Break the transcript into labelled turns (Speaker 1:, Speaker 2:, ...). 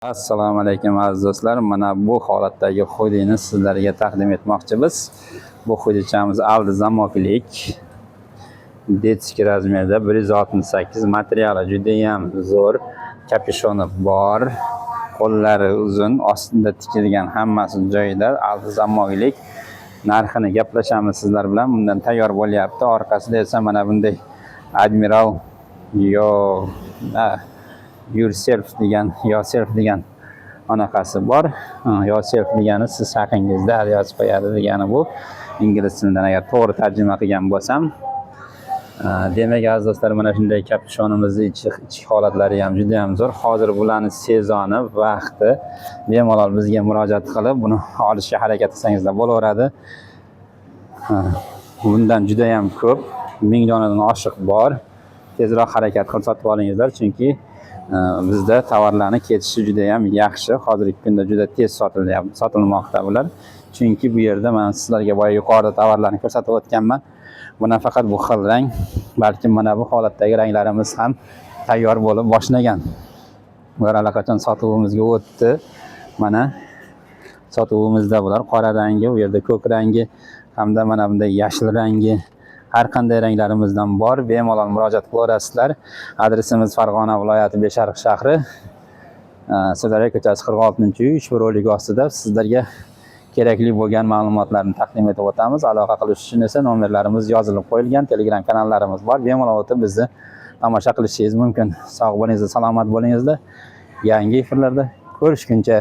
Speaker 1: Assalomu alaykum, aziz do'stlar. Mana bu holatdagi xudini sizlarga taqdim etmoqchimiz. Bu xudichamiz aldi zamoklik. Детский размер da 168, materiali judayam zo'r. Kapishoni bor. Qo'llari uzun, ostida tikilgan, hammasi joyida. Aldi zamoklik. Narxini gaplashamiz sizlar bilan. Bundan tayyor bo'lyapti. Orqasida esa mana bunday Admiral yo yourself degan, yourself degan anaqasi bor. Ha, yourself degani siz haqingizda yozib qo'yadi degani bu. Ingliz tilidan agar to'g'ri tarjima qilgan bo'lsam. Demak, aziz do'stlar, mana shunday kapishonimizni ichki holatlari ham juda ham zo'r. Hozir bularni sezoni, vaqti. Bemalol bizga murojaat qilib, buni olishga harakat qilsangizlar bo'laveradi. Ha, bundan juda ham ko'p, 1000 donadan oshiq bor. Tezroq harakat qilib sotib olingizlar, chunki bizda tovarlarni ketishi juda ham yaxshi. Hozirgi kunda juda tez sotilyapti, sotilmoqda bular. Chunki bu yerda man sizlarga boya yuqorida tovarlarni ko'rsatib o'tganman. Bu nafaqat bu xil rang, balkim mana bu holatdagi ranglarimiz ham tayyor bo'lib boshlagan. Bular allaqachon sotuvimizga o'tdi. Mana sotuvimizda bular qora rangi, u yerda ko'k rangi hamda mana bunday yashil rangi, har qanday ranglarimizdan bor. Bemalol murojaat qilaverasizlar. Adresimiz Farg'ona viloyati, Beshariq shahri, Sirdaryo ko'chasi, 46-uy. Ushbu rolik ostida sizlarga kerakli bo'lgan ma'lumotlarni taqdim etib o'tamiz. Aloqa qilish uchun esa nomerlarimiz yozilib qo'yilgan, Telegram kanallarimiz bor. Bemalol o'tib bizni tomosha qilishingiz mumkin. Sog' bo'lingizlar, salomat bo'lingizlar. Yangi efirlarda ko'rishguncha.